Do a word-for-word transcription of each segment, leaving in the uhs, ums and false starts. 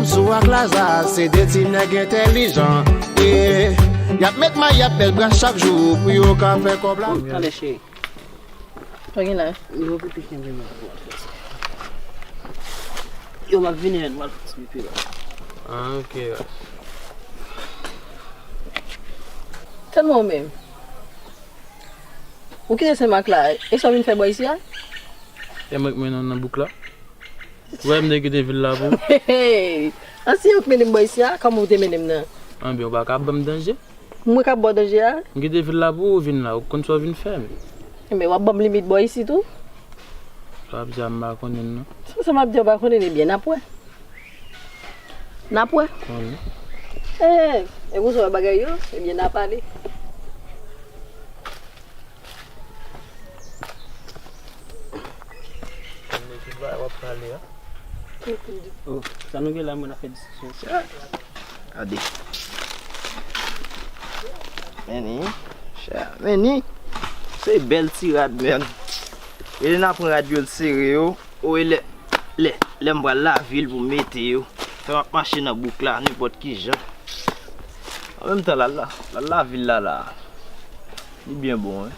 Sou ak Laza, se de ti nèg entèlijan. Yeah. Y ap met may, y ap bèl bra chak jou pou yo ka fè kòb la. Tande, cheri. Sa gen la? Yo, pipi kenbe men. Yo, m ap vini, m al fè ti pipi la. Ah, ok. Tande mwen menm. Ou kite Senmak la, e sa w vin fè bò isi a? E mwen k mennen w nan bouk la. Ou wè m te kite vil la pou ou? Hey! An si yo k mennen m bò isi a, kòman ou te mennen m nan? Anben, ou pa ka ban m danje. Mwen k ap ba w danje a? M kite vil la pou ou, ou vin la, ou konn sa w vin fè, men. Enben, w ap ban m limit bò isi tou? Sa w ap di a, m pa konnen l, non. Sa, sa m ap di a, w pa konnen l, ebyen, n ap wè. N ap wè. Konnen. Eh, e konsa w wè bagay yo, ebyen, n ap pale. Ki bagay w ap pale a? Oh, sa nou gen la, mwen ap fè diskisyon. Gade. Men ni. Cha, men ni. Se bèl ti rad, men. Elena pran rad yo, l sere yo. O, e lè, lè, lè m pral lavil pou m mete yo. Fè m ap mache nan bouk la, nenpòt ki jan. An menm tan, l al la, l al lavil la, la. Li byen bon, wi.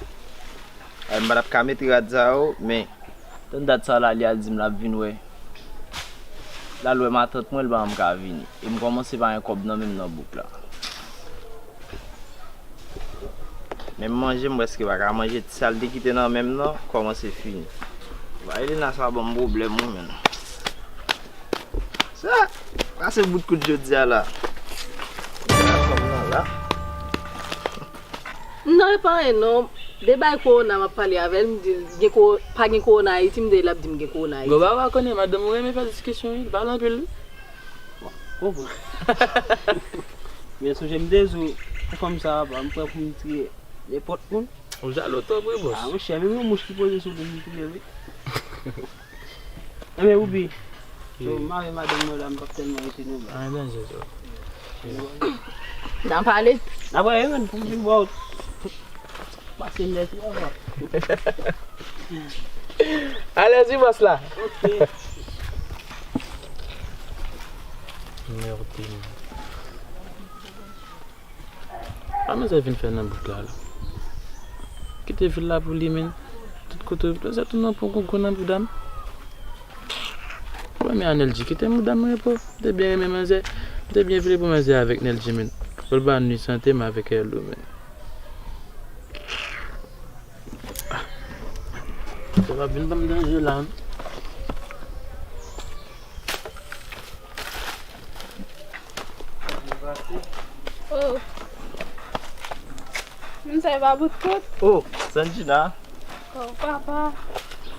Ay, m pa t ap ka mete rad sa yo, men tann dat sa la, li al di m l ap vin wè. L al wè matant mwen, l pa janm ka vini. E m kòmanse pa gen kòb nan men m nan bouk la. Menm manje, m prèske pa ka manje. Ti sa l te kite nan men m nan, kòmanse fini. Ba Elena sa ban m pwoblèm, wi, menn. Sa, pase bout kout jodi a la. Sa fanm nan la. M nan epa anyen non. De bay kowona m ap pale avè l, m di l gen ko-, pa gen kowona Ayiti, m di l ap di m gen kowona Ayiti. Bon, ba, ou pa konnen, madanm ou renmen fè diskisyon, wi, li pale anpil, wi. Bon, konprann. Men sonje m te di w, pou fanm sa a, pa, m prè pou m tiye nenpòt moun. Ou jalou twòp, wi, bòs. Ah, monchè, menm yon mouch ki poze sou li, m tiye, wi. Enben, Woubi, so, m avè madanm mwen la, m p ap tèlman rete non, baz. Ah, danje, so. N a pale. N a pale, wi, menn, pou m vin bò. Pase m lè ti avan. Alèz wi, bòs la. Ok. Mète. Sa manzè vin fè nan bouk la, la? Kite vil la pou li, menn. Tout kote w vle, se tou nan pon konkou nan bouda m. Mwen, men Anèl di, kite bouda m repo. M te byen renmen manzè. M te byen vle pou manzè avèk Nèl di, menn. Pou l pa nwi sante m avèk Èlou, menn. Sa va vin ban m danje la, non? Oh. Moun sa yo pa bout kout? Oh, Sanjina. Oh, papa.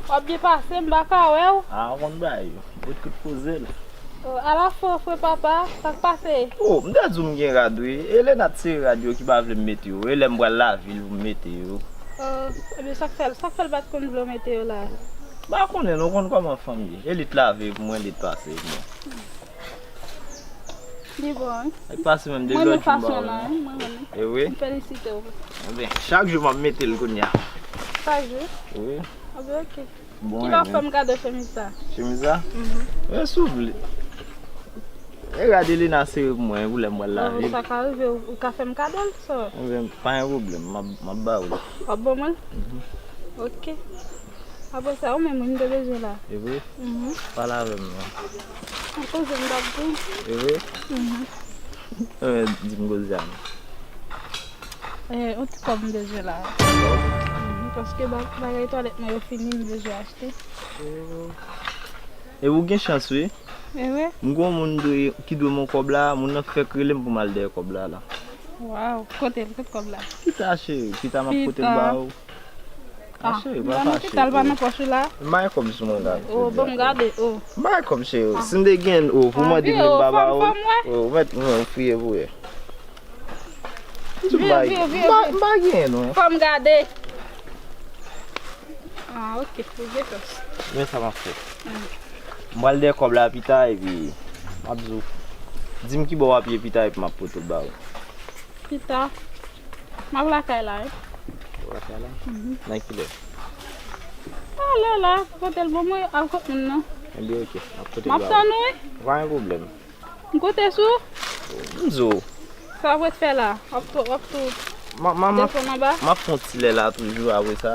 W ap byen pase, m pa ka wè w. Ah, w konn bagay yo. Bout kout poze la. Oh, ala fre, fre, papa. Sa k pase? Oh, m te di w m gen rad, wi. Elena t sere rad yo ki pa vle m mete yo. E lè m pral lavil pou m mete yo. Oh, ebyen, sa k fè l, sa k fè l pa t konn vle w mete yo la? M pa konnen, non, w konn kòman fanm ye. E li t lave pou mwen, li t pase pou mwen. Li bon, wi. Li pase menm de lòt jou m pa wè l. Mwen renmen fason l la, wi, mwen renmen. E wi? M felisite w. Enben, chak jou m ap mete l kounye a. Chak jou? Wi. Enben, ok. Bon, ki lè w fè m kado chemiz sa? Chemiz sa? Mhm. Wi, souple. E rad Elena sere pou mwen, pou lè m pral lave. Oh, sa ka rive, ou, ou ka fè m kado l, sa? Enben, pa gen pwoblèm, m ap, m ap ba ou l. W ap ban mwen l? Mhm. Ok. Apre sa, ou menm, wi, m te bezwen la. E vre? Mhm. Pale avè m, non. An koze m t ap di w. E vre? Mhm. Enben, di m koze a, non. Eh, yon ti kòb m bezwen la. Mhm, paske ba-, bagay twalèt mwen yo fini, m bezwen achte. Oh. E ou gen chans, wi. E vre? M gon moun dwe, ki dwe m yon kòb la, moun nan fèk rele m pou m al dèyè kòb la, la. Waw, kote l, kote kòb la? Pita, cheri, pita m ap pote l ba ou. Ah, cheri, pa fache. Pita l pa nan pòch ou la? M pa gen kòb sou mwen la. Oh, ban m gade, oh. M pa gen kòb, cheri. Si m te gen, oh, pou mande m, m pa ba ou. Oh, ou mèt, ou fouye pou wè. Vire, vire, vire, vire. M pa gen, non. Fò m gade. Ah, ok, ou gen chans. Men sa m ap fè. M pral dèyè kòb la pita, epi m ap di w. Di m ki bò w ap ye pita, epi m ap pote l ba ou. Pita. M ap lakay la, wi. Ou lakay la? Mhm. Nan kilè? Talè la, pote l ban mwen, al kot moun nan. Ebyen, ok, m ap pote l ba ou. M ap tann ou, wi. Pa gen pwoblèm. M kote sou? M di w. Sa w ret fè la? W ap tou, w ap tou desann anba? M ap fè yon ti lè la toujou, apre sa,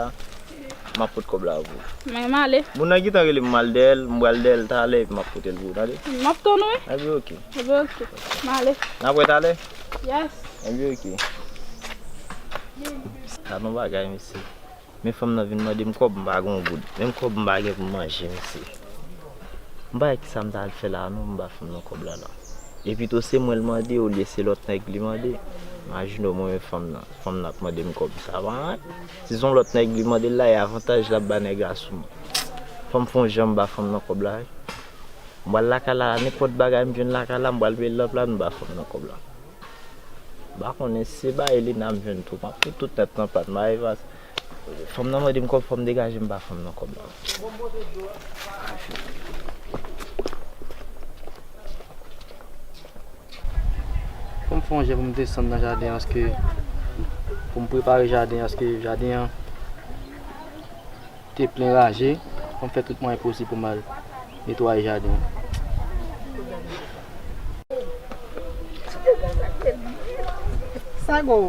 m ap pot kòb la pou ou. Men m ale. Moun nan gentan rele m, m al dèyè l, m pral dèyè l talè, epi m ap pote l pou ou, tande? M ap tann ou, wi. Ebyen, oke. Ebyen, oke. M ale. N ap wè talè? Yes. Ebyen, oke. Sa nan bagay, mesye. Men fanm nan vin mande m kòb, m pa gen yon goud. Menm kòb m pa gen pou m manje, mesye. M pa wè kisa m ta al fè la non, m ba fanm nan kòb la la. Epi tou se mwen l mande olye se lòt nèg li mande. Imajine w mwen menm fanm nan. Fanm nan ap mande m kòb, sa pa anyen. Si se yon lòt nèg li mande l la, e avantaj l ap ba nèg la sou mwen. Fò m fè yon jan m ba fanm nan kòb la, wi. M pral lakay la, nenpòt bagay m jwenn lakay la, m pral peye l nan pla, m ba fanm nan kòb la. M pa konnen, si se ba Elena m jwenn tou, m ap met tout nèt nan pla m, m pa evaze. Fanm nan mande m kòb, fò m degaje m ba fanm nan kòb la. Fò m fè yon jan pou m desann nan jaden an, paske pou m prepare jaden an, paske jaden an te plen raje. Fò m fè tout mwayen posib pou m al netwaye jaden an. Sago.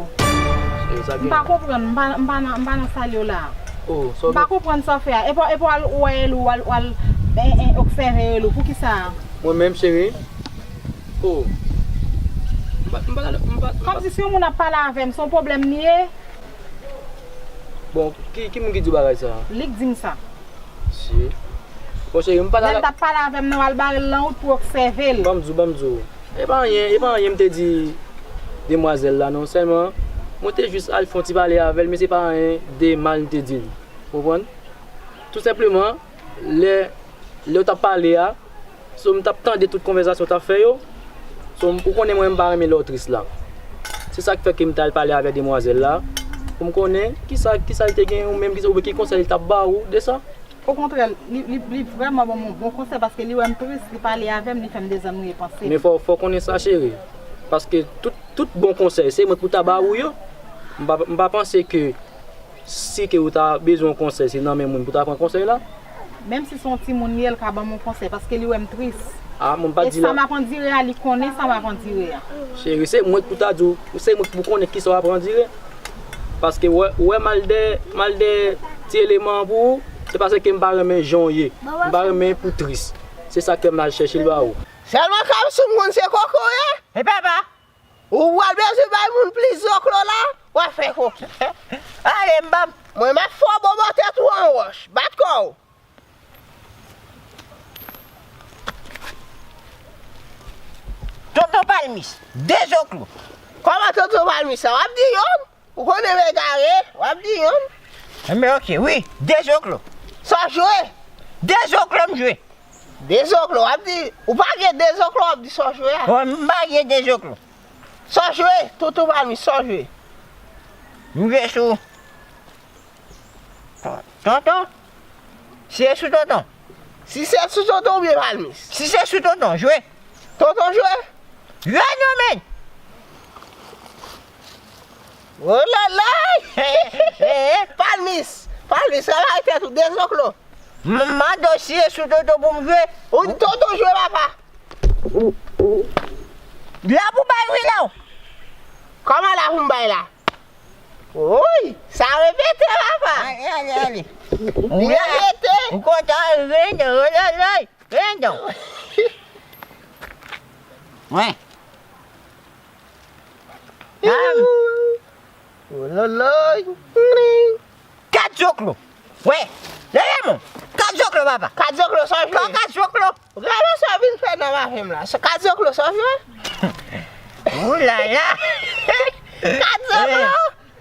M pa konprann, m pa, m pa nan, m pa nan sal yo la. M pa konprann sa w fè a. Epi, epi w al wè Elou, w al, w al, en, en, obsève Elou. Poukisa? Mwen menm, cheri? Oh. M pa, m pa, m pa, m pa. Kòmsi si yon moun ap pale avè m, se yon pwoblèm li ye? Bon, ki, ki moun ki di w bagay sa a? Li k di m sa. Si. Bon, cheri, m pa ta... Lè l t ap pale avè m nan, w al bare l nan wout pou w obsève l. Ban m di w, ban m di w. E pa anyen, e pa anyen m te di demwazèl la non, sèlman mwen te jis al fè yon ti pale avè l, men se pa anyen de mal m te di l. Ou konprann? Tou senpleman, lè, lè w t ap pale a, so, m t ap tande tout konvèsasyon w t ap fè yo. So, ou konnen mwen, m pa renmen lè w tris la. Se sa k fè ke m t al pale avèk demwazèl la, pou m konnen kisa, kisa l te gen, ou menm, kisa, oubyen ki konsèy li t ap ba ou de sa. Okontrè, li, li, li vrèman ban m yon bon konsèy, paske li wè m tris, li pale avè m, li fè m dezannwiye panse m. Men fò, fò w konnen sa, cheri. Paske tout, tout bon konsèy, se mwen k pou ta ba ou yo. M pa, m pa panse ke si ke ou ta bezwen yon konsèy, se nan men moun pou ta pran konsèy la. Menm si se yon timoun li ye, l ka ban m yon konsèy, paske li wè m tris. Ah, mwen pa di la. E sa m ap andire a, li konnen sa m ap andire a. Cheri, se mwen k pou ta di w, se mwen k pou konnen kisa w ap andire. Paske wè, wè m al dèyè, m al dèyè ti eleman an pou ou, se paske m pa renmen jan w ye. M pa renmen pou tris. Se sa k fè m al chèche l ba ou. Sèlman kòmsi m konn se koko w ye. E papa! Ou pral bezwen bay moun plis zoklo la, w ap fè koko. Ale, m p ap... Mwen, m ap fè w bobo tèt ou an wòch. Bat kò w. Tonton Palmis, de zoklo. Kòman tonton Palmis sa? W ap di yonn? Ou konnen m egare, w ap di yonn. Enben, oke, wi, de zoklo. Sa w jwe? De zoklo m jwe. De zoklo, w ap di, ou pa gen de zoklo, w ap di sa w jwe a. Bon, m pa gen de zoklo. Sa w jwe, tonton Palmis, sa w jwe? M jwe sou Tonton? Si se sou Tonton? Si se sou Tonton oubyen Palmis? Si se sou Tonton, jwe. Tonton jwe? Jwe non, men! Wolalay! Palmis! Palmis, sa va tèt ou, de zoklo. M, m mande w si se sou Tonton pou m jwe. Ou di Tonton jwe, papa. La pou bay wi la. Kòman la pou m bay la? Woy, sa repete, papa. Ale, ale, ale. Byen rete. Ou kontan, ren, ren, ren, ren. Wi. Wolalay. Kat zoklo. Wi. Leve mwen. Kat zoklo, papa. Kat zoklo, sa w jwe? Kat zoklo. Gade sa w vin fè nan mache m la. Kat zoklo, sa w jwe? Oulala. Kat zoklo.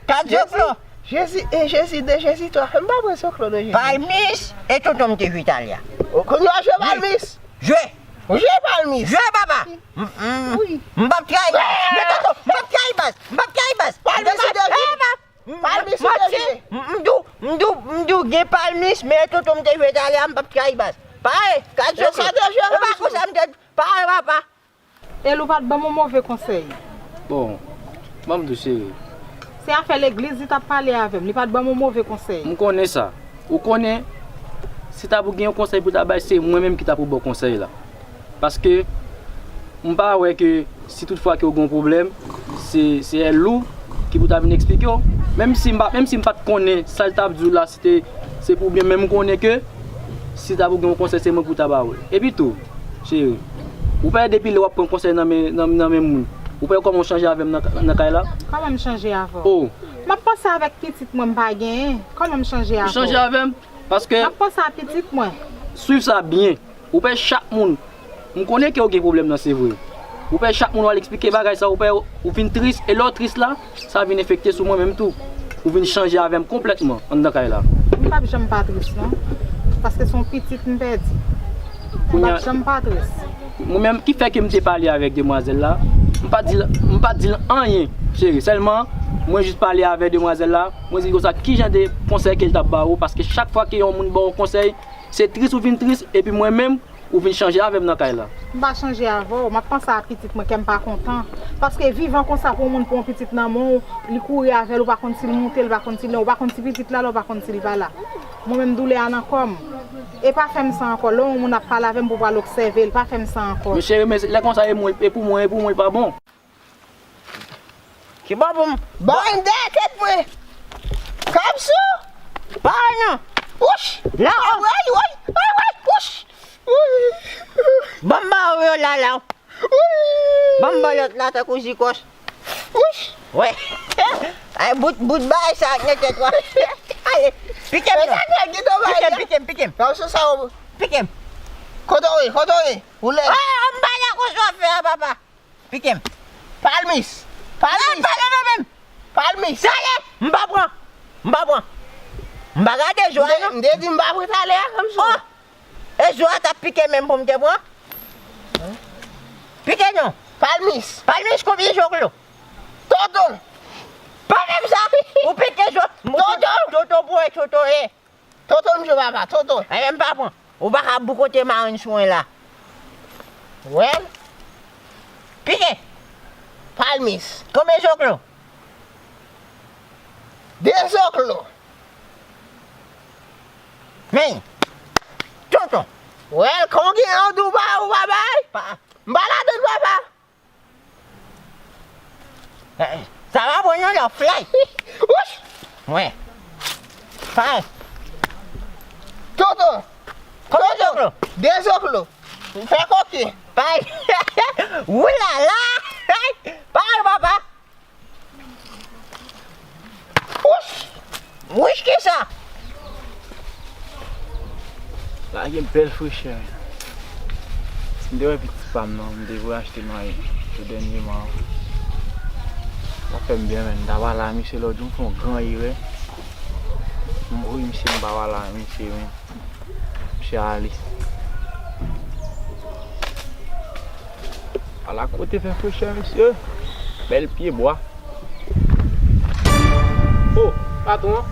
Kat zoklo. Jezi, e Jezi de, Jezi twa. M pa pran zoklo non, Jezi. Palmis e tonton m te jwe talè a. O, kounye a jwe Palmis. Jwe. Ou jwe Palmis. Jwe, papa. M, m, m p ap trayi baz. Men tonton, m p ap trayi baz. M p ap trayi baz. Palmis ou te jwe. Palmis ou te jwe. M, m di w, m di w, m di w gen Palmis, men tonton m te jwe talè a, m p ap trayi baz. Pare, kat zoklo. E pa konsa m te, pare, papa. Elou pa t ban m yon move konsèy. Bon, ban m di w, cheri. Se afè legliz li t ap pale avè m. Li pa t ban m yon move konsèy. M konnen sa. Ou konnen, si ta pou gen yon konsèy pou ta bay, se mwen menm ki ta pou ba w konsèy la. Paske, M pa wè ke si tout fwa ke w gen yon pwoblèm, se, se L ou ki pou ta vin eksplike w. Menm si m pa, menm si m pa t konnen sa l t ap di w la, se te, se pou byen, men m konnen ke si ta pou gen yon konsèy, se mwen pou ta ba w l. Epi tou, cheri, ou pa wè depi lè w ap pran konsèy nan men, nan, nan men moun, ou pa wè kòman w chanje avè m nan, nan kay la? Kòman m chanje avè w? Oh. M ap panse avèk pitit mwen m pa genyen. Kòman m chanje avè w? Ou chanje avè m? Paske. M ap panse a pitit mwen. Swiv sa byen. Ou pè chak moun. M konnen ke w gen pwoblèm nan, se vre. Ou pè chak moun w al eksplike bagay sa, ou pè ou vin tris, e lè w tris la, sa vin enfekte sou mwen menm tou. Ou vin chanje avè m konplètman anndan kay la. M p ap janm pa tris non. Paske se yon pitit m pèdi. M p ap janm pa tris. Mwen menm, ki fè ke m te pale avèk demwazèl la, m pa di l, m pa di l anyen, cheri. Sèlman, mwen jis pale avèk demwazèl la, mwen di l konsa, ki jan de konsèy ke l t ap ba ou, paske chak fwa ke yon moun ba w konsèy, se tris ou vin tris, epi mwen menm, ou vin chanje avè m nan kay la. M pa chanje avè w, m ap panse a pitit mwen, kè m pa kontan. Paske vivan konsa pou yon moun pran yon pitit nan men w, li kouri avè l, ou pa konn si l moute, li pa konn si l, ou pa konn si pitit la la, ou pa konn si l pa la. Mwen menm doulè a nan kò m. E pa fè m sa ankò, lè yon moun ap pale avè m pou pral obsève l, pa fè m sa ankò. Men cheri, men lè konsa e mwen, e pou mwen, e pou mwen, li pa bon. Ki bò pou m? Ba m dèyè tèt mwen. Kòm sou. Ba non. Wouch. Non. Woy, woy, woy, woy, wouch. Woy. Ban m ba ou yo la, la. Woy. Ban m ba lòt la, tankou jikòs. Wouch. Wè. Ay, bout, bout bay sa ak nan tèt ou a. Ale. Pike m non. Pike m, pike m, pike m. Pike m. Kote w ye, kote w ye? Ou lè. Ay, an ba la konsa w fè a, papa. Pike m. Palmis. Palmis. Pale nan men m. Palmis. Talè. M pa pran. M pa pran. M pa gade jou a non. M te di m pa pran talè a kòm sou. Oh. E jou a t ap pike men m pou m te pran. Pike non. Palmis. Palmis konbyen joklo? Tonton. Pa menm sa. Ou pike joklo. Tonton. Tonton pou wè tonton e. Tonton m jwe papa, tonton. Ebyen m pa pran. Ou pa ka boukote marenn sou mwen la. Well. Pike. Palmis. Konbyen zoklo? De zoklo. Men. Tonton. Well, kon gen an douba ou pa bay? Pa. M pa ladann papa. Eh, sa va bon non, lè w fly. Wouch! Mwen. Fay. Toto. Konbyen zoklo? De zoklo. Fè koke. Fay. Woulala. Fay papa. Wouch! Wouch kisa? La gen bèl frechè. Si m te wè pitit pa m nan, m te vle achte mayo tou dènyèman. Sa fè m byen, men. M ta pale a misye lòt jou, m fè yon gran erè. M voye misye, m pa pale a misye, men. Misye ale. Ala kote fè frechè, mesye. Bèl pye bwa. Oh, patwon.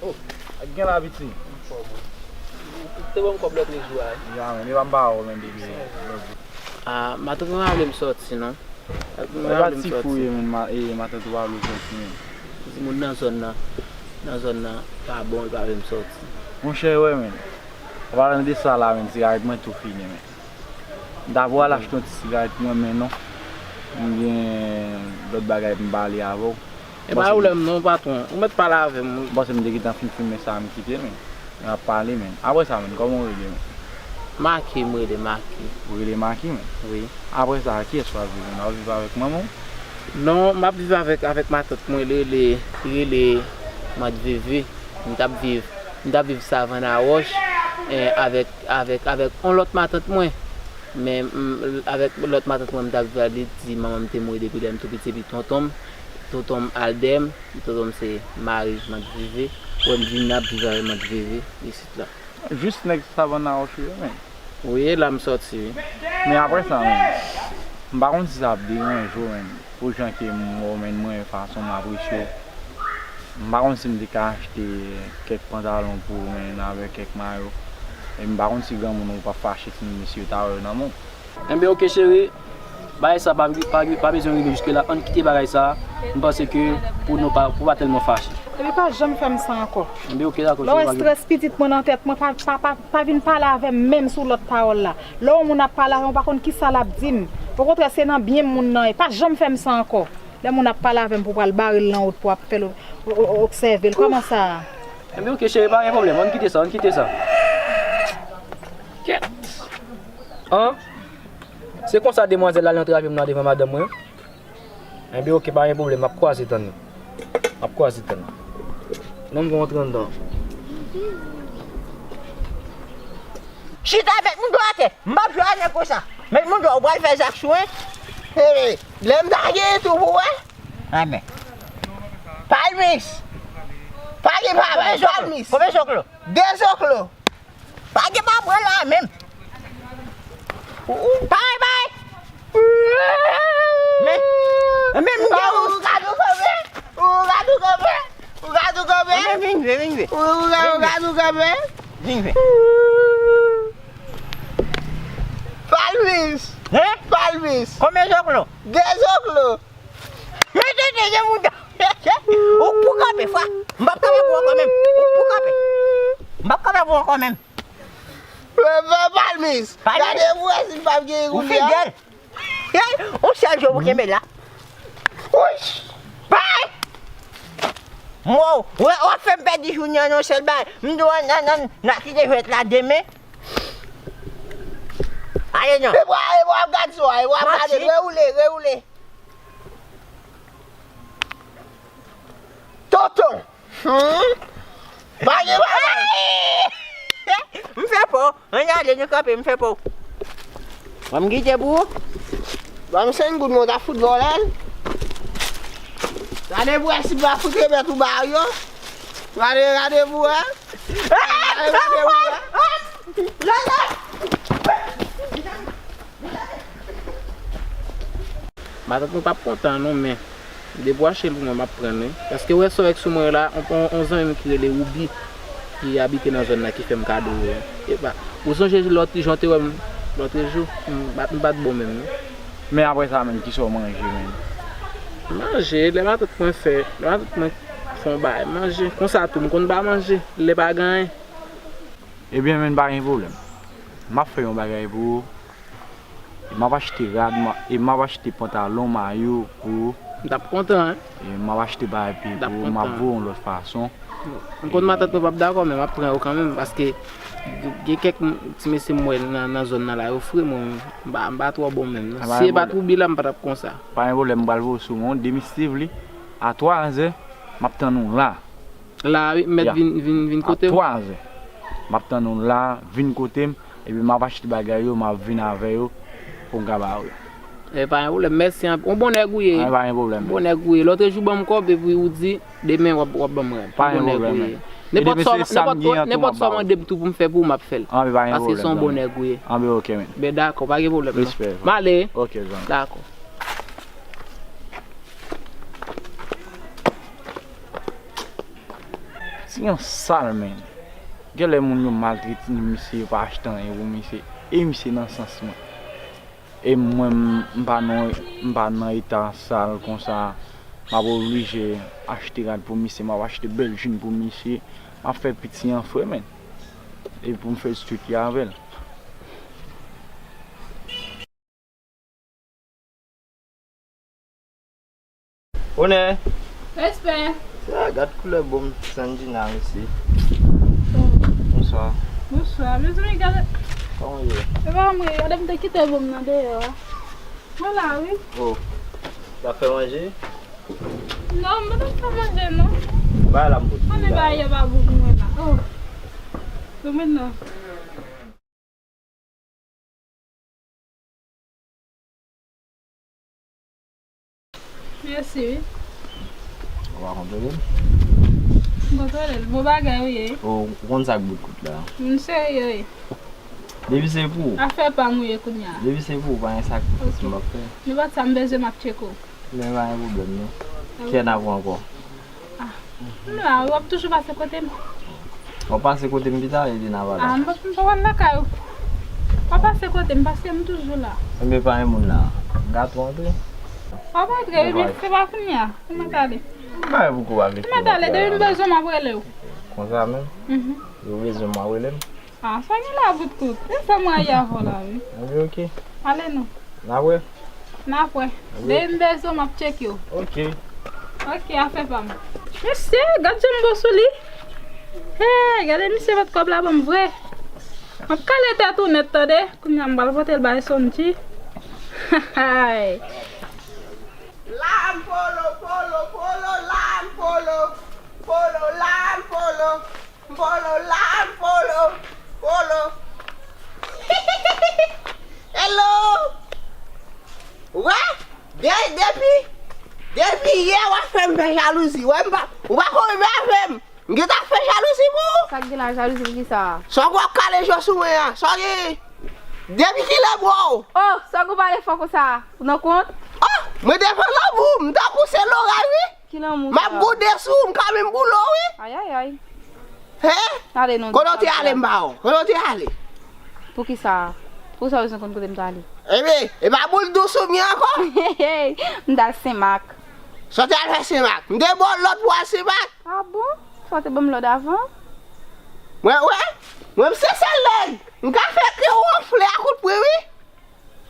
Oh, ak gen la piti. Ou te ban m kòb lòt jou a, wi. Ya, men, li pa m pa wè w, men, depi lòt jou. Ah, matant mwen pa vle m sòti, non. Matant mwen pa vle m sòti. Ti fou ye, men, ma-, e, matant ou pa vle w sòti, men. Timoun nan zòn nan, nan zòn nan, pa bon, li pa vle m sòti. Monchè, wè, men. An palan de sa la, men, sigarèt mwen tou fini, men. M ta pral achte yon ti sigarèt mwen, men non. M gen lòt bagay pou m pale avè w. E pa pwoblèm non, patwon. Ou mèt pale avè m, wi. M panse m te gentan fin fimen sa, m kite, men. M ap pale, men. Apre sa, men, kòman w rele, men? Maki, m rele Maki. Ou rele Maki, men? Wi. Apre sa, kiyès w ap viv, men? W ap viv avèk manman w? Non, m ap viv avèk, avèk matant mwen, li rele, li rele Mant Veve. M t ap viv, m t ap viv Savann a Wòch, eh, avèk, avèk, avèk yon lòt matant mwen. Men, m, avèk lòt matant mwen, m t ap viv la, li di manman m te mouri depi lè m tou piti, epi tonton m, tonton m al dèyè m, tonton m se mari Mant Veve. Wè m vin ap viv avèk Mant Veve isit la. Jis nèg Savann a Wòch ou ye, men. Wi, e la m sòti, wi. Men apre sa, men, m pa konn si sa ap deranje w, men. Pou jan ke m wè w, men, mwen, fason m apresye w, m pa konn si m te ka achte kèk pantalon pou ou, men, avèk kèk mayo. E m pa konn si granmoun ou p ap fache si mesye yo ta wè yo nan men w. Enben, oke, cheri. Bagay sa pa, pa, pa bezwen rive jiske la. Ann kite bagay sa. M panse ke pou nou pa, pou pa tèlman fache. Epi pa janm fè m sa ankò. Lè w wè strès pitit mwen nan tèt mwen, pa, pa, pa, pa vin pale avè m menm sou lòt pawòl la. Lè yon moun ap pale avè m, ou pa konn kisa l ap di m. Okontrè, se nan byen m moun nan ye. Pa janm fè m sa ankò. Lè moun ap pale avè m pou pral bare l nan wout pou ap fè l o-, o-, o-, obsève l. Kòman sa a? Enben, oke, cheri, pa gen pwoblèm. Ann kite sa, ann kite sa. Kèt! An? Se konsa demwazèl la al antre avè m nan devan madanm mwen? Enben, oke, pa gen pwoblèm. M ap kwaze tann li. M ap kwaze tann li. Non, m gon antre anndan. Chita, met moun dwat atè. M p ap jwe ak nèg konsa. Met moun dwat, ou pral fè zak sou mwen. Hey, lè m ta gen tou pou wè. Amen. Palmis. Pa gen pa bay, Palmis. Konbyen zoklo? De zoklo. Pa gen pa pran la menm. Bay, bay. Men, men, men, ou gad ou kanpe. Ou gad ou kanpe. Ou gad ou kanpe. Men, vin, vin, vin, vin. Ou gad, ou gad ou kanpe. Vin, vin. Palmis. Hein? Palmis. Konbyen zoklo? De zoklo. Men, de, de, de, moun. Ou pou kanpe, fwa. M p ap kanpe pou ankò menm. Ou pou kanpe. M p ap kanpe pou ankò menm. Palmis. Palmis. Gade pou wè si l p ap gen kounye a. Ou fidèl. Hey, yon sèl jou pou kenbe la. Wouch. Bay. Wow, w ap fè m pèdi jounen an yon sèl bay. M di w nan, nan, nan kite jwèt la demen. Ale non. E bwa, e bwa, ap gade sou a, e bwa, ap gade, rewoule, rewoule. Tonton. Hmm? Pa gen bagay. M fè pa w. Ann ale, nou kanpe, m fè pa w. Ban m kite pou ou. Ban m senk goud, mwen ta fout vòlè l. Gade pou wè si m pa fout remèt ou ba yo. Gade, gade pou wè. Gade, gade pou wè. Matant mwen p ap kontan non, men depi w achte l pou mwen, m ap pran l, wi. Paske w wè sa w wè k sou mwen la, on, on, on zanmi m ki rele Woubi, ki abite nan zòn nan, ki fè m kado l, wi. Epa, ou sonje lòt jou an te wè m, lòtrejou, m pa t, m pa t bon menm, non. Men apre sa menm, kisa w manje menm? Manje, lè matant mwen fè, lè matant mwen fè yon bagay, manje. Konsa tou, m konn pa manje, lè pa gen anyen. Ebyen, men pa gen pwoblèm. M ap fè yon bagay pou ou. E m ap achte rad, m a-, e m ap achte pantalon, mayo pou ou. M t ap kontan, en. E m ap achte bagay pye pou ou, m ap voye yon lòt fason. M konn matant mwen p ap dakò, men m ap pran yo kanmenm, paske gen kèk m-, ti mesye m wè nan, nan zòn nan la, yo fre, mwen, m pa, m pa twò bon menm, non. Si e pa t Woubi la, m pa t ap konsa. Pa gen pwoblèm, m pral voye sou mwen, demistiv li, a twazè, m ap tann ou la. La, wi, m mèt vin, vin, vin kote w. A twazè. M ap tann ou la, vin kote m, epi m ap achte bagay yo, m ap vin avè yo pou m ka ba ou yo. E pa gen pwoblèm, mèsi anpil. Yon bon nèg ou ye. A, pa gen pwoblèm. Bon nèg ou ye. Lòtrejou ban m kòb, epi ou di, demen w ap, w ap ban m rad. Pa gen pwoblèm. Nenpòt sa, nenpòt sa w mande m tou pou m fè pou ou, m ap fè l. Paske se yon bon nèg ou ye. Anben, oke, men. Ben, dakò, pa gen pwoblèm, non. Respè. M ale. Oke, zanmi. Dakò. Ti yon sal, men. Genlè moun yo maltrete misye, yo pa achte anyen pou misye. E misye nan sans mwen. E mwen, m, m pa nan, m pa nan eta sal konsa. M ap oblije achte rad pou misye, m ap achte bèl jin pou misye. M ap fè piti an fre, men. E pou m fè street li avè l. Onè. Respè. Sa, gad koulè bon Sandjina isi. Oh. Bonswa. Bonswa. Mezanmi, gade. Kòman w ye? E pa mwen, gade m te kite bon nan deyò a. Mwen la, wi. Oh. W ap fè manje? Non, mwen pa fè manje, non. Bay la m pou di. Ann bay yo pa bon pou mwen la. Oh. Bon, mentnan. Mèsi, wi. Ou pa kontwole m? M kontwole l. Bon bagay ou ye, wi. O, ou konn sa k bout kout la. M serye, wi. Depi se pou ou. Afè pa m ou ye kounye a. Depi se pou ou, pa gen sa k piti m p ap fè. Nenpòt sa m bezwen, m ap tcheke w. Men pa gen pwoblèm, non. Kiyès n a pran ankò? Ah. M la, w ap toujou pase kote m. W ap pase kote m pita, epi n a pale. Ah, m p ap, m p ap al lakay ou. W ap pase kote m, paske m toujou la. Enben, pa gen moun la. M ka tou antre? W ap antre, epi se pa kounye a. Kòman w ale? Mwen pa wè pou kou avèk ou. Mwen t ale, depi m bezwen m ap rele w. Konsa menm? Mhm. Ou bezwen m ap rele m? Ah, sa gen la bout kout. E sa m rayi avè w la, wi. Anben, ok. Ale non. N ap wè. N ap wè. Anben. Depi m bezwen w, m ap tcheke w. Ok. Ok, afè pa m. Mesye, gad jan m bo sou li. Hey, gade misye met kòb la ban m vre. M ap kale tèt ou nèt, tande. Kounye a m pral pote l bay Sonji. Hey. Lam polo, polo, polo, lam polo. Polo, lam polo. Polo, lam polo, polo. Hello. Wè? De-, depi, depi yè w ap fè m fè jalouzi. Wè, m pa, ou pa konn avè m. M gentan fè jalouzi pou ou. Sa k gen la jalouzi pou kisa? Sa w ap kale je w sou mwen an? Sa w gen? Depi kilè bro? Oh, sa w ap pale fò konsa? Ou nan kont? Oh, mwen devan lanmou, m tankou se loray wi. Ki lanmou sa? M ap goude sou ou, m ka menm boule w wi. Ayayay. Hein? Kote w te ale m ba w? Kote w te ale? Poukisa? Poukisa w bezwen konn kote m t ale? Ebyen, e pa boul dous ou byen ankò? M t al Senmak. Sa w te al fè Senmak? M te ba w lòd pou w al Senmak. Ah bon? Sa w te ban m lòd avan? Mwen wè, mwen m se sèl nèg. M ka fè ke w wonfle a kout pwen wi.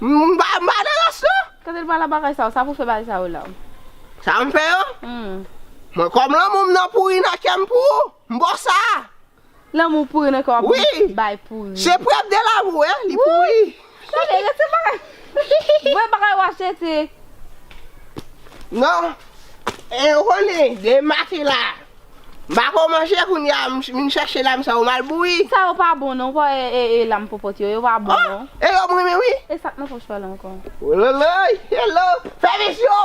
M pa, m pa nan rans non. Kote l pral ak bagay sa yo? Sa pou fè bagay sa yo la? Sa m fè yo? Hmm. Mwen kòm lanmou m nan pouri nan kè m pou ou, m ba w sa. Lanmou pouri nan kè w ap bay pouri. Se prèv de lanmou, hein, li pouri. Tande, rete bagay. Vre bagay w ap jete. Non. E ou konnen, de maten la. M pa ko manje kounye a, m vin chèche lam sa yo mal bouyi. Sa yo pa bon non, pa e, e, e lam popote yo, yo pa bon non. E yo m renmen wi. E sa k nan pòch pa la ankò? Ololoy, hello, fè visyo.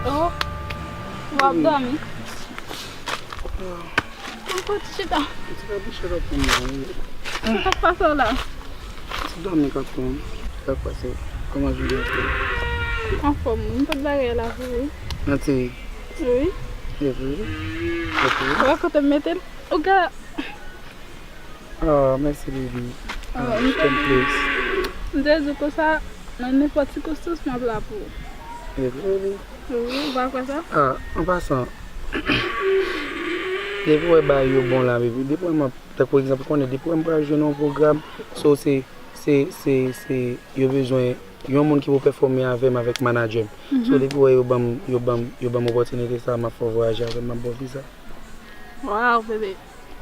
Oh, w ap dòmi? Mwen konn chita. Ti pa bouche la pou mwen. Sa k ap pase w la? Ti dòmi kankou. Sa k ap pase? Kòman jounen an te ye? Anfòm wi, m pot bagay la pou ou. An te ye? Wi. Epi? Epi? Ou wè kote m mete l? Ou ka Oh, mèsi, baby. Ah, m te di konsa, nan nenpòt sikonstan, m ap la pou ou. E vre, wi. Wi, ou pa kwè sa? Ah, an pasan, depi w wè bagay yo bon la, baby, depi w wè m ap, tankou egzanp, ou konnen, depi w wè m pral jwenn yon pwogram, so se, se, se, se, yo bezwen yon moun ki pou pèfòme avè m, avèk manadjè m. So, depi w wè yo ban m, yo ban m, yo ban m opòtinite sa, m ap fè w vwayaje avè m, m ap ba w viza. Waw, bebe.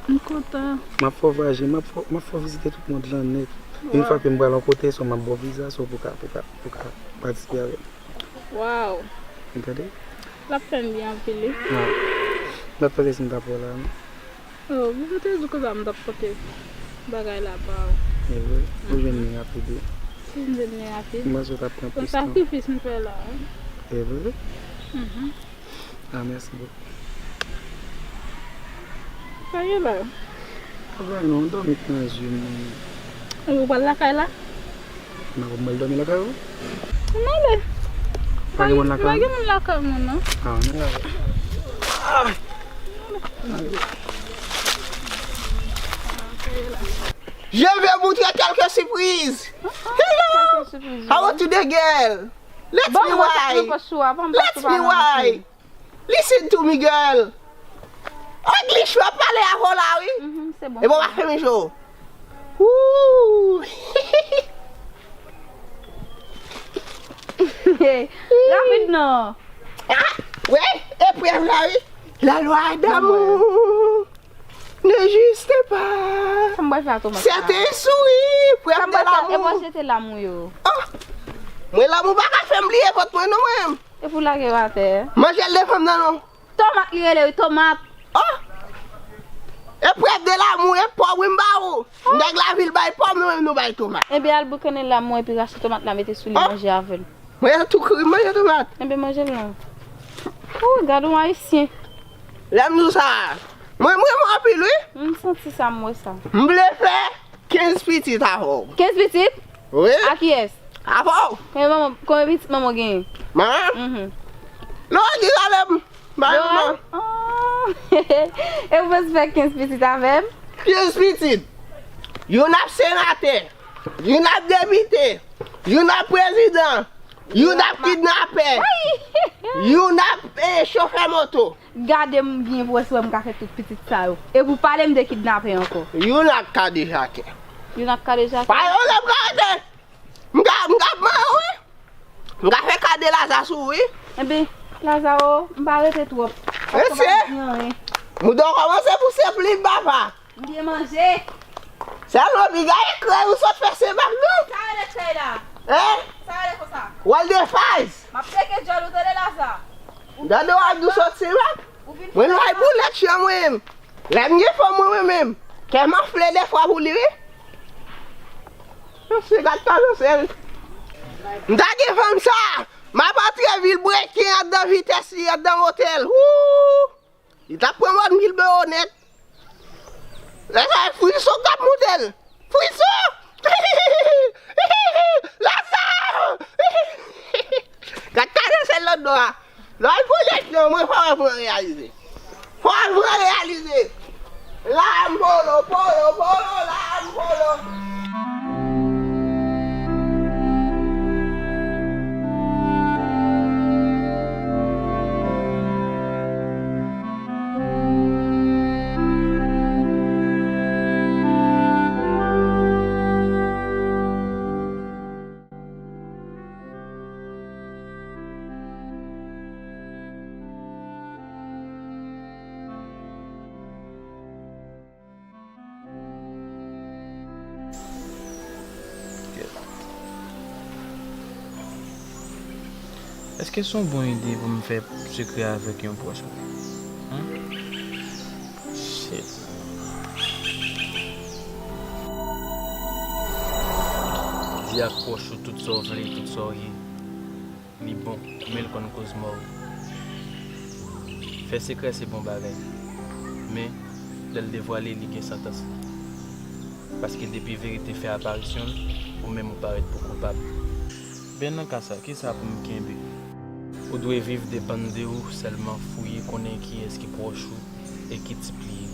M kontan. M ap fè w vwayaje, m ap fè, m ap fè w vizite tout mond lan nèt. Yon fwa ke m pral yon kote, so m ap ba w viza, so pou ka, pou ka, pou ka patisipe avè m. Waw. Ou tande? L ap fè m byen anpil, wi. Ah. M t ap panse si m t ap wè w la, non. Oh, ou te di konsa m t ap pote bagay la ba w. E vre? Ou jwenn li rapid, wi. M jwenn li rapid. M panse w t ap pran plis tan. Se yon sakrifis m fè la, wi. E vre? Mhm. Ah, mèsi bokou. Sa gen la? Pa gen anyen non, dòmi nan zye m. Ou pral lakay la? Nan, ou pral dòmi lakay ou? Ann ale. Pa gen moun lakay? Pa gen moun lakay mwen non. Ah, ann ale. Ah. Je vais montrer quelques surprises. Hello! How are you today, girl? Let me why. Let me why. Listen to me, girl. English, w ap pale avè w la, wi. Mhm, se bon. E bon, w ap fèmen je w. Woo. Rapid, non. Ah, wi, eprèv la, wi. La loi d'amour n'existe pas. Sa m pral fè a tomat sa? Certains sourires, preuve de l'amour. E mwen jete lam ou yo. Oh! Mwen, lanmou pa ka fè m bliye vant mwen, non, mwen. Epi w lage yo atè. Manje l devan m nan, non. Tomat li rele wi, tomat. Oh! Eprèv de l'amour, e pòm wi m ba ou. Nèg lavil bay pòm, nou menm nou bay tomat. Ebyen al boukannen lam ou epi rache tomat la mete sou li manje avè l. Mwen tou kouri manje tomat. Enben manje l non. Ou gad yon ayisyen. Lè m di w sa, mwen, mwen renmen w anpil wi. M santi sa, m wè sa. M vle fè kenz pitit avè w. Kenz pitit? Wi. A kiyès? Avè w. Konbyen manman, konbyen pitit manman w genyen? Manman? Mhm. Lè w di talè m bay manman. Oh. E ou vle fè kenz pitit avè m? Kiz pitit? Youn ap senatè, youn ap depite, youn ap prezidan, youn ap kidnapè, youn ap, eh, chofè moto. Gade m byen pou wè si w wè m ka fè tout pitit sa yo. E pou pale m de kidnapè ankò. Youn ap kadejake. Youn ap kadejake? Pa yo lè m ka rete. M ka, m ka pran yo, wi. M ka fè kade Laza sou ou, wi. Enben, Laza o, m pa rete twòp. Mesye, mouda w kòmanse pouse plim, papa. M byen manje. Sèlman, piga e krèy ou sot fè se bak, non? Sa rele krèy la? Hein? Sa rele konsa? Wòl de faz. M ap teke djòl ou tande, Laza. Gade w ap di w sot se bak. Ou vin fè sa. Mwen lway boulèt chan mwen menm. Lè m gen fanm mwen, mwen menm. Kè m anfle defwa pou li, wi. Mesye, gad tansèl. M ta gen fanm sa, m ap antre vil breken anndan vitès li, anndan motèl. Wou! Li t ap pran mòn vil bewo nèt. Lè sa, Friso k ap moute l. Friso! Laza! Gad tansèl lòt bò a. Lè w al pran nèg nan mwen, fò w pran reyalize. Fò w pran reyalize. La m polo, polo, polo, la m polo. Èske se yon bon ide pou m fè sekrè avèk yon pwòch mwen? Hen? Shit. Di ak pwòch ou tout sa w vle, tout sa w ye. Li bon, men l konn koz mò wi. Fè sekrè se bon bagay, men lè l devwale, li gen santans li. Paske depi verite fè aparisyon l, ou menm ou parèt pou koupab. Ben nan ka sa, kisa pou m kenbe? Ou dwe viv depann de ou sèlman, fouye konnen kiyès ki pwòch ou e ki tip li ye.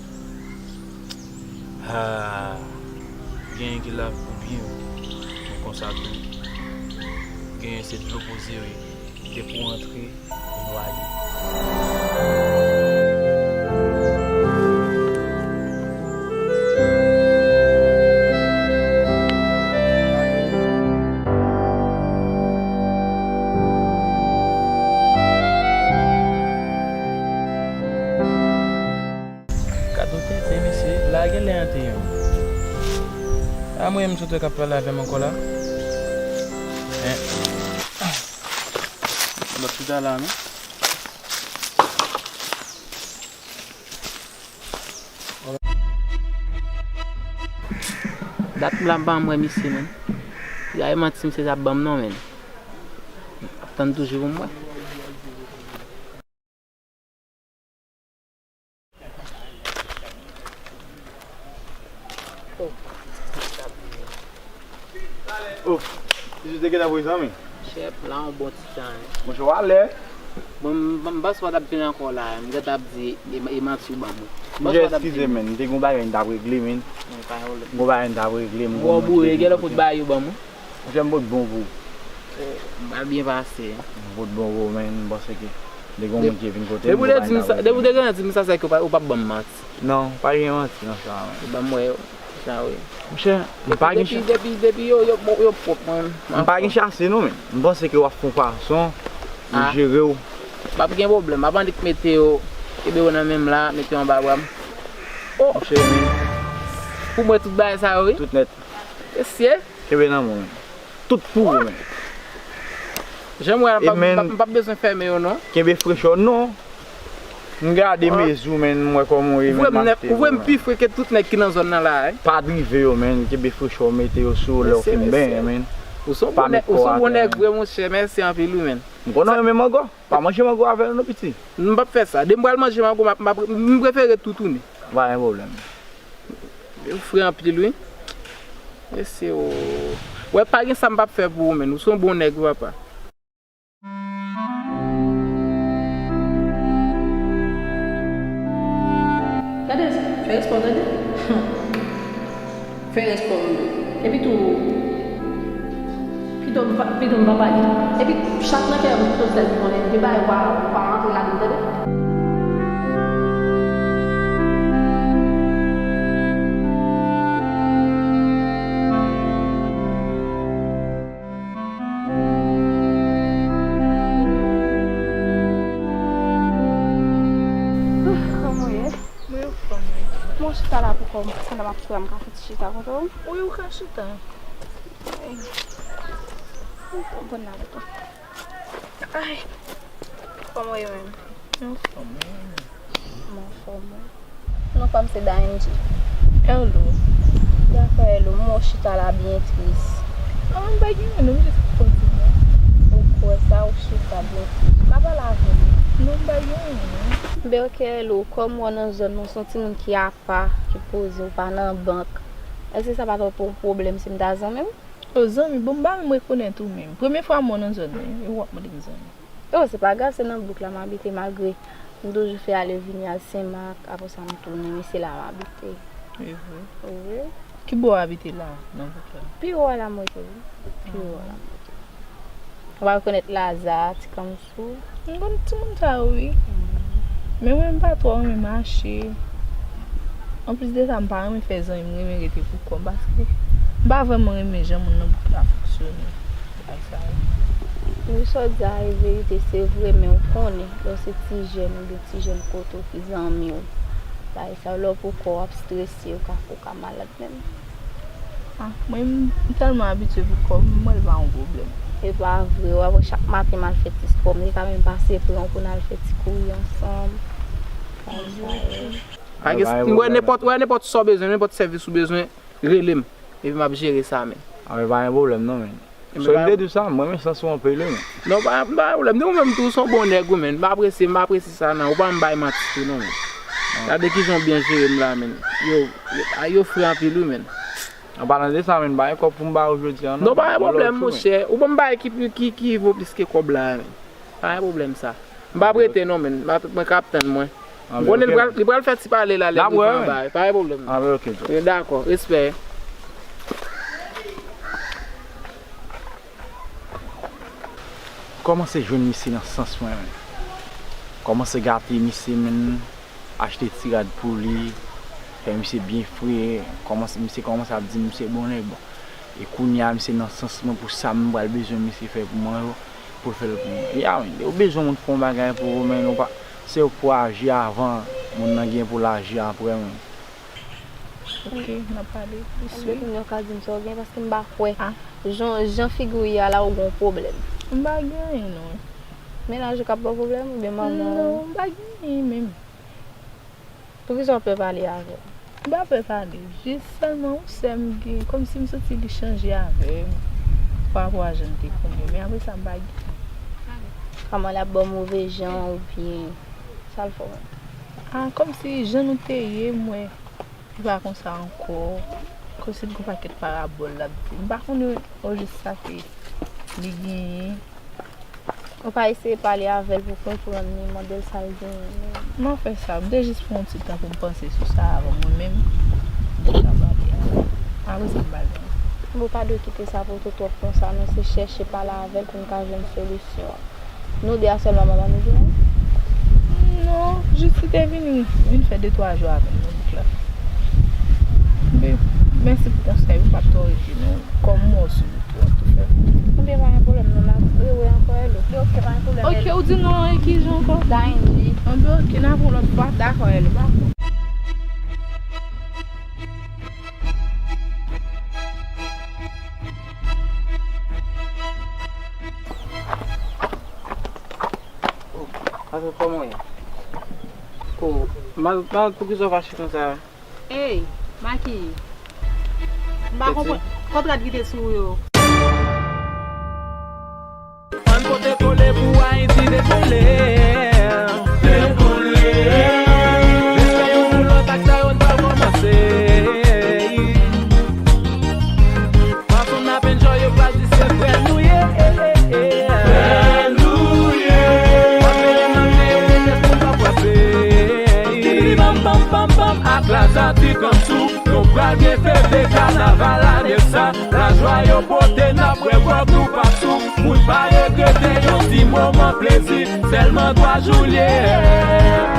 Ha! Genyen ki lave pou byen wi, men konsa tou, genyen se dlo poze yo ye, depi w antre, ou nwaye. Gad yon tenten, mesye. La genlè an te yon. A mwen menm sot wè k ap pale avè m ankò la. Hen. Lòt chita la, non? Dat m la m pa janm wè misye, menn. Gade manti misye t ap ban m non, menn. M ap tann toujou pou m wè. Oh, misye te gentan voye zanmi. Chèf, la yon bon ti tan, wi. Monchè, w alè. Bon, m, m, m panse w t ap vin ankò la. M gentan ap di, e, e manti w ban mwen. Monchè, eskize, menn. M te gen yon bagay m t ap regle, menn. Gon bagay m t ap regle, m gon moun ki te vin kote m. Monchè, m pot bon pou ou. Oh, m pa byen pase. M pot bon pou ou, menn, m panse ke te gon moun ki vin kote m, gon bagay m t ap regle. Depi w te gentan di m sa, se ke ou p ap ban m manti. Non, pa gen manti nan sa, menn. Ban m wè yo, sa wi. Monchè, m pa gen chase. Depi, depi, depi yo, yo, yo pwòp, mwen, m pa gen chase, non, menn. M panse ke w ap fè yon fason pou jere w. M p ap gen pwoblèm. M ap annik mete yo, kenbe yo nan men m la, mete yo anba bra m. Oh! Monchè, menn. Pou mwen, tout bagay sa yo, wi. Tout nèt. Mesye. Kenbe nan men w, menn. Tout pou ou, menn. Jan m wè a, m p ap, m p ap, m p ap bezwen fèmen yo, non. Kenbe frechè w, non. M gade mezi w, menn, m wè kòman w ye, menn, m achte yo, menn. Ou vre m pi fre ke tout nèg ki nan zòn nan la, wi. Pa drive yo, menn. Kenbe frechè w, mete yo sou w lè w fin benyen, menn. Ou se yon bon nèg, ou se yon bon nèg vre, monchè. Mèsi anpil, wi, menn. M konnen w renmen mango. Pa manje mango avè nou non, piti. M p ap fè sa. Depi m pral manje mango, m ap, m ap, m prefere tou tounen. Pa gen pwoblèm. Ou fre anpil, wi. Mesye o. Wè, pa gen sa m p ap fè pou ou, menn. Ou se yon bon nèg, wi, papa. Gade sa, fè respè w tande. Fè respè w tou. Epi tou, pito m pa, pito m pa pale. Epi chak nan kè m pito sèl m konnen, gen bagay ou pa, ou pa rantre ladan l, tande? Kòman w ye? Mwen anfòm, wi. Mwen chita la pou kò m, pandan m ap sou la, m ka fè ti chita kote w? Wi, ou ka chita. Ay. Ou konprann la, tonton. Ay. Kòman w ye menm? Mwen anfòm, wi. Mwen anfòm, wi. Non pa m se Dainji. Hello. Dakò, hello. Mwen chita la byen tris. Ah, m pa gen anyen, non, m jis ap kontinye. Ou kwè sa, ou chita byen tris. Pa pale avè m. Non, m pa gen anyen, non. Ben, ok, hello. Kòm w nan zòn nan, w se yon timoun ki apa, ki poze, ou pa nan bank. Èske sa pa t ap yon pwoblèm si m ta zanmi w? O, zanmi, bon, m pa menm rekonèt ou menm. Premye fwa m wè w nan zòn nan, e w ap mande m zanmi. Oh, se pa grav, se nan bouk la m abite, malgre m toujou fè ale vini al Senmak, apre sa m tounen, men se la m abite. E vre? Wi. Ki bò w abite la, nan bouk la? Pi wo a la m rete, wi. Pi wo a la m rete. Ou pa rekonèt Laza, Ti Kanmsou? M konn timoun sa yo, wi. Mm. Men mwen, m pa twò renmen mache. Anplis de sa, m pa renmen fè zanmi, m renmen rete pou kò m, paske m pa vrèman renmen jan moun nan bouk la fonksyone. Bagay sa yo. Wi, sa w di a e verite, se vre, men ou konnen, lè w se ti jèn oubyen ti jèn kote w ki zanmi w, bagay sa yo, lè w pou kò w ap strese, ou ka, ou ka malad menm. Ah, mwen, m, m tèlman abitye pou kò m, m wè l pa yon pwoblèm. E pa vre, w ap wè chak maten m al fè ti spò, m te ka menm pase pran w pou n al fè ti kouri ansanm. Bagay sa yo. Pa gen, m wè nenpòt, wè nenpòt sa w bezwen, nenpòt sèvis ou bezwen, rele m. Epi m ap jere sa, men. Ah, men pa gen pwoblèm non, men. Sou m te di w sa, m renmen sans ou anpil, wi, men. Non, pa, pa gen pwoblèm. Ou menm tou, w se yon bon nèg, ou, men. M apresye, m apresye sa nan ou. Pa m bay manti tou, non, men. Gade kijan w byen jere m la, men. Yo, yo, a, yo fre anpil, wi, men. An palan de sa, men, m pa gen kòb pou m ba ou jodi a, non. Non, pa gen pwoblèm, monchè. Ou ban m bagay ki, ki, ki vo plis ke kòb la, men. Pa gen pwoblèm sa. M p ap rete non, men. M ap, mwen k ap tann mwen. M konnen li pral, li pral fè ti pale la lè l rive anba. Pa gen pwoblèm. Anben, ok, Joe. Yo, dakò. Respè. Kòmanse jwenn misye nan sans mwen, men. Kòmanse gate misye, men. Achte ti rad pou li. Fè misye byen fre. Kòmanse, misye kòmanse ap di misye bon nèg, bon. E kounye a, misye nan sans mwen pou sa m pral bezwen misye fè pou mwen yo, pou l fè l pou mwen. Ya, men, ou bezwen moun fè yon bagay pou ou, men ou pa, se ou k pou aji avan moun nan gen pou l aji apre, men. Ok, n ap pale plis, wi. Kounye a w ka di m sa w gen, paske m pa kwè. Jan, jan figi w ye a la, ou gen yon pwoblèm. M pa gen anyen, non. Mennaj ou k ap ba w pwoblèm, oubyen manman w? Non, m pa gen anyen menm. Poukisa w pè pale avè l? M pa pè pale, jis sèlman yon sè m gen, kòmsi m santi li chanje avè m, parapò a jan n te konn yo, men apre sa, m pa gen. Kòman l ap ba w move jan oubyen sa l fè w menm? Ah, kòmsi jan nou te ye, m wè li pa konsa ankò, kòmsi l gen yon pakèt parabòl l ap di. M pa konnen ojis sa ke li genyen. Ou pa eseye pale avè l pou konprann li, mande l sa l genyen menm? M ap fè sa. M te jis pran yon ti tan pou m panse sou sa avan mwen menm m te ka pale avè l. Apre sa, m pale. Bon, ou pa dwe kite sa pote w twòp konsa non, se chèche pale avè l pou n ka jwenn solisyon an. Nou de a sèlman manman nou genyen? Non, jis li te vini, vin fè de twa jou avè m nan bouk la. Ebyen, mèsi pou konsèy ou, m p ap twò rete non. Kòm m wè w sou wout ou an tou fè. Ebyen, pa gen pwoblèm non, n ap rewè ankò, hello. Ok, pa gen pwoblèm. Ok, ou di non an e kijan ankò? Dainji. Anben, ok, n ap wè lòt fwa. Dakò, hello. Ase kòman w ye? O, mal, mal, poukisa w fache konsa? Ey, Maki, m pa konprann kontra ki te sou ou yo. Ann pote kole pou Ayiti dekole. Dekole. Respè youn pou lòt ak sa yo n pral kòmanse. Fason n ap enjoy yo pral di se frè nou ye. Frè nou ye. Frape nan men yo, men lespri n pa frape. Tibidi bam bam bam bam ak Laza Ti Kanmsou. Pral gen fete kanaval ane sa, lajwa yo pote n ap bwè gwòg nou pa sou. Moun pa regrete yon ti moman plezi, sèlman twa Juillet.